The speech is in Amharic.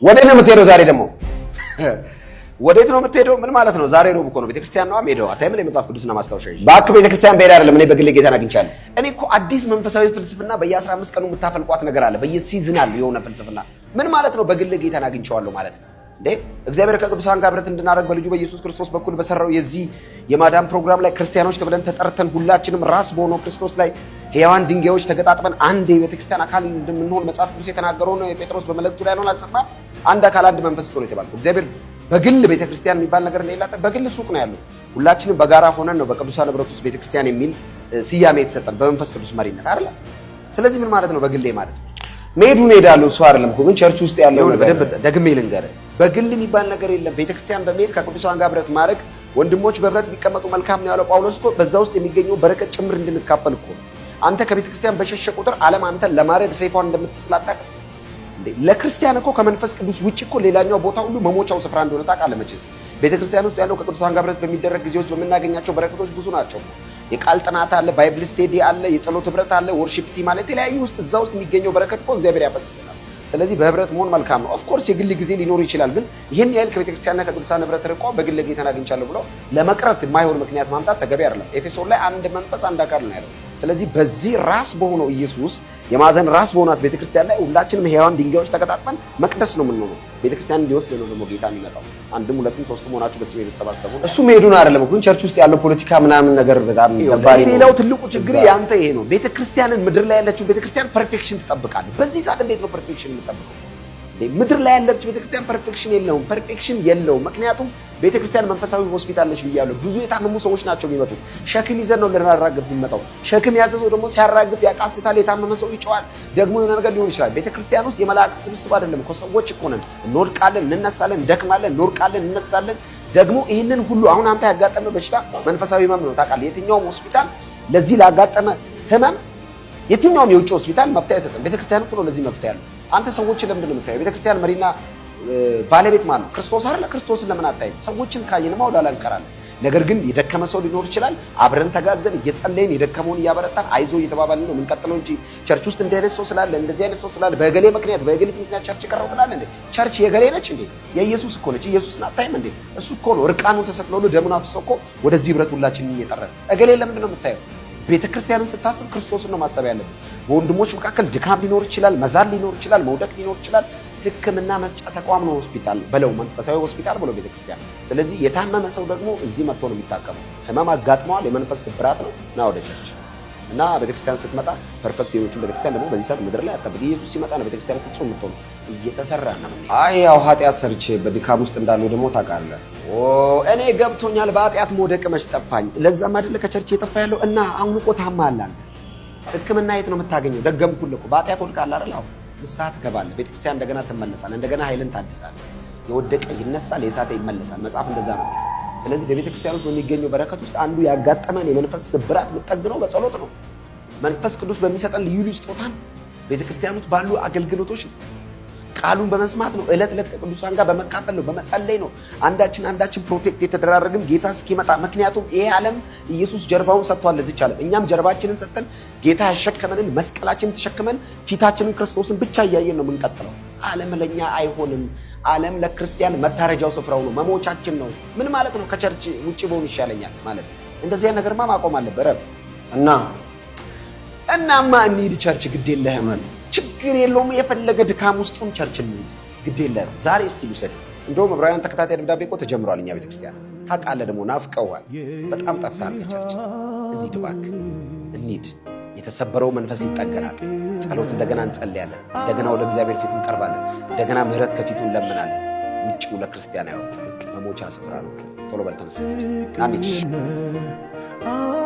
ወዴት ነው የምትሄደው ዛሬ ደግሞ? ወዴት ነው የምትሄደው? ምን ማለት ነው? ዛሬ ሮብ እኮ ነው። ቤተክርስቲያን ነው የምሄደው። አታይም? እኔ መጽሐፍ ቅዱስና ማስታወሻ ይዤ። እባክህ ቤተክርስቲያን ብሄድ አይደለም፣ እኔ በግሌ ጌታን አግኝቻለሁ። እኔ እኮ አዲስ መንፈሳዊ ፍልስፍና በየ15 ቀኑ የምታፈልቋት ነገር አለ። በየ seasonal የሆነ ፍልስፍና ምን ማለት ነው? በግሌ ጌታን አግኝቼዋለሁ ማለት ነው እንዴ? እግዚአብሔር ከቅዱሳን ጋር ኅብረት እንድናደርግ በልጁ በኢየሱስ ክርስቶስ በኩል በሰራው የዚህ የማዳን ፕሮግራም ላይ ክርስቲያኖች ተብለን ተጠርተን ሁላችንም ራስ በሆነው ክርስቶስ ላይ ሕያዋን ድንጋዮች ተገጣጥመን አንድ የቤተክርስቲያን አካል እንደምንሆን መጽሐፍ ቅዱስ የተናገረውን ጴጥሮስ በመልእክቱ ላይ ያለውን አልጸፋም? አንድ አካል አንድ መንፈስ እኮ ነው የተባለው። እግዚአብሔር በግል ቤተክርስቲያን የሚባል ነገር እንደሌለ በግል ሱቅ ነው ያለው። ሁላችንም በጋራ ሆነን ነው በቅዱሳን ኅብረት ውስጥ ቤተክርስቲያን የሚል ስያሜ የተሰጠን በመንፈስ ቅዱስ መሪነት አይደል? ስለዚህ ምን ማለት ነው በግሌ ማለት ነው? መሄዱን እሄዳለሁ። እሱ አይደለም እኮ ግን church ውስጥ ያለው ይኸውልህ ነገር በደንብ ደግሜ ልንገርህ፣ በግል የሚባል ነገር የለም። ቤተክርስቲያን በመሄድ ከቅዱሳን ጋር ኅብረት ማድረግ፣ ወንድሞች በኅብረት ቢቀመጡ መልካም ነው ያለው ጳውሎስ እኮ በዛ ውስጥ የሚገኘው በረከት ጭምር እንድንካፈል እኮ ነው። አንተ ከቤተክርስቲያን በሸሸ ቁጥር ዓለም አንተን ለማረድ ሰይፏን እንደምትስላጣቅ እንዴ። ለክርስቲያን እኮ ከመንፈስ ቅዱስ ውጭ እኮ ሌላኛው ቦታ ሁሉ መሞቻው ስፍራ እንደሆነ ታውቃለህ መቼስ። ቤተክርስቲያን ውስጥ ያለው ከቅዱሳን ጋር ኅብረት በሚደረግ ጊዜ ውስጥ በምናገኛቸው በረከቶች ብዙ ናቸው። የቃል ጥናት አለ፣ Bible study አለ፣ የጸሎት ኅብረት አለ፣ worship team አለ። የተለያዩ ውስጥ እዛ ውስጥ የሚገኘው በረከት እኮ እግዚአብሔር ያፈስልናል። ስለዚህ በህብረት መሆን መልካም ነው። Of course የግል ጊዜ ሊኖር ይችላል። ግን ይህን ያህል ከቤተክርስቲያንና ከቅዱሳን ህብረት ርቆ በግል ጌታን አግኝቻለሁ ብሎ ለመቅረት የማይሆን ምክንያት ማምጣት ተገቢ አይደለም። ኤፌሶን ላይ አንድ መንፈስ አንድ አካል ነው ያለው። ስለዚህ በዚህ ራስ በሆነው ኢየሱስ የማዕዘን ራስ በሆናት ቤተክርስቲያን ላይ ሁላችንም ሕያዋን ድንጋዮች ተገጣጥመን መቅደስ ነው የምንሆነው። ቤተክርስቲያን እንዲወስድ ነው ደግሞ ጌታ የሚመጣው። አንድም ሁለትም ሶስትም ሆናችሁ በስሜ የተሰባሰቡ እሱ መሄዱን አይደለም እኮ ግን church ውስጥ ያለው ፖለቲካ ምናምን ነገር በጣም ደባሪ ነው። ሌላው ትልቁ ችግር ያንተ ይሄ ነው። ቤተክርስቲያንን ምድር ላይ ያለችው ቤተክርስቲያን perfection ትጠብቃለህ። በዚህ ሰዓት እንዴት ነው perfection የምጠብቀው? ምድር ላይ ያለች ቤተክርስቲያን perfection የለውም፣ perfection የለውም። ምክንያቱም ቤተክርስቲያን መንፈሳዊ ሆስፒታል ነች ብያለሁ። ብዙ የታመሙ ሰዎች ናቸው የሚመጡት። ሸክም ይዘን ነው ልናራግፍ የሚመጣው። ሸክም የያዘ ሰው ደግሞ ሲያራግፍ ያቃስታል። የታመመ ሰው ይጮሃል። ደግሞ የሆነ ነገር ሊሆን ይችላል። ቤተክርስቲያን ውስጥ የመላእክት ስብስብ አይደለም እኮ፣ ሰዎች እኮ ነን። እንወድቃለን፣ እንነሳለን፣ እንደክማለን፣ እንወድቃለን፣ እንነሳለን። ደግሞ ይህንን ሁሉ አሁን አንተ ያጋጠመ በሽታ መንፈሳዊ ህመም ነው ታውቃለህ። የትኛውም ሆስፒታል ለዚህ ላጋጠመ ህመም የትኛውም የውጭ ሆስፒታል መፍትሄ አይሰጥም። ቤተክርስቲያን ነው ለዚህ መፍትሄ ያለው። አንተ ሰዎችን ለምንድን ነው የምታየው? ቤተክርስቲያን መሪና ባለቤት ማን ነው? ክርስቶስ አይደለ? ክርስቶስን ለምን አታይም? ሰዎችን ካየንማ ወደ ኋላ እንቀራለን። ነገር ግን የደከመ ሰው ሊኖር ይችላል። አብረን ተጋግዘን እየጸለይን የደከመውን እያበረታን አይዞ እየተባባልን ነው የምንቀጥለው እንጂ church ውስጥ እንዲህ አይነት ሰው ስላለ፣ እንደዚህ አይነት ሰው ስላለ በገሌ ምክንያት በገሊት ምክንያት church ቀረው ትላለህ እንዴ? Church የገሌ ነች እንዴ? የኢየሱስ እኮ ነች። ኢየሱስን አታይም እንዴ? እሱ እኮ ነው እርቃኑን ተሰቅሎ ደሙን አፍስሶ እኮ ወደዚህ ህብረት ሁላችንን እየጠራን። እገሌ ለምንድን ነው የምታየው? ቤተክርስቲያንን ስታስብ ክርስቶስን ነው ማሰብ ያለብን። በወንድሞች መካከል ድካም ሊኖር ይችላል፣ መዛል ሊኖር ይችላል፣ መውደቅ ሊኖር ይችላል። ሕክምና መስጫ ተቋም ነው ሆስፒታል በለው፣ መንፈሳዊ ሆስፒታል ብለው ቤተክርስቲያን። ስለዚህ የታመመ ሰው ደግሞ እዚህ መጥቶ ነው የሚታከመው። ህመም አጋጥመዋል፣ የመንፈስ ስብራት ነው፣ ና ወደ church። እና ቤተክርስቲያን ስትመጣ perfect የሆነችን ቤተክርስቲያን ደግሞ በዚህ ሰዓት ምድር ላይ አጠብቅ። ኢየሱስ ሲመጣ ነው ቤተክርስቲያን ፍጹም የምትሆነው። እየተሰራ ነው። አይ ያው ኃጢአት ሰርቼ በድካም ውስጥ እንዳለው ደግሞ ታውቃለህ። ኦ እኔ ገብቶኛል። በኃጢአት መውደቅ መች ጠፋኝ። ለዛም አይደለ ከ church የጠፋ ያለው። እና አሁን እኮ ታማሃል አንተ። ሕክምና የት ነው የምታገኘው? ደገምኩልህ እኮ፣ በኃጢአት ወድቃለህ አይደል? አሁን ንስሐ ትገባለህ። ቤተክርስቲያን እንደገና ትመለሳለህ። እንደገና ኃይልን ታድሳለህ። የወደቀ ይነሳል፣ የሳተ ይመለሳል። መጽሐፍ እንደዛ ነው። ስለዚህ በቤተክርስቲያን ውስጥ በሚገኘው በረከት ውስጥ አንዱ ያጋጠመን የመንፈስ ስብራት የምጠግነው በጸሎት ነው። መንፈስ ቅዱስ በሚሰጠን ልዩ ልዩ ስጦታን ቤተክርስቲያን ውስጥ ባሉ አገልግሎቶች ነው። ቃሉን በመስማት ነው። ዕለት ዕለት ከቅዱሳን ጋር በመካፈል ነው፣ በመጸለይ ነው። አንዳችን አንዳችን protect የተደራረግን ጌታ እስኪመጣ። ምክንያቱም ይሄ ዓለም ኢየሱስ ጀርባውን ሰጥቷል ለዚች ዓለም። እኛም ጀርባችንን ሰጥተን ጌታ ያሸከመንን መስቀላችንን ተሸክመን ፊታችንን ክርስቶስን ብቻ እያየን ነው የምንቀጥለው። ዓለም ለእኛ አይሆንም። ዓለም ለክርስቲያን መታረጃው ስፍራው ነው፣ መሞቻችን ነው። ምን ማለት ነው? ከ church ውጭ በሆን ይሻለኛል ማለት ነው። እንደዚህ ነገርማ ማቆም አለብህ። እረፍ። እና እናማ እንሂድ church፣ ግድ የለህም፣ ችግር የለውም። የፈለገ ድካም ውስጡን church እንሂድ፣ ግድ የለህም። ዛሬ እስቲ ልውሰድ። እንደውም ዕብራውያን ተከታታይ ደብዳቤ እኮ ተጀምሯል እኛ ቤተክርስቲያን። ታውቃለህ፣ ደግሞ ናፍቀውሃል። በጣም ጠፍተሃል ከ church። እንሂድ እባክህ እንሂድ። የተሰበረው መንፈስ ይጠገናል። ጸሎት እንደገና እንጸልያለን። እንደገና ወደ እግዚአብሔር ፊት እንቀርባለን። እንደገና ምሕረት ከፊቱ እንለምናለን። ውጭው ለክርስቲያን አይወጣም፣ መሞቻ ስፍራ ነው። ቶሎ በል ተነሳ፣ ና እንሂድ።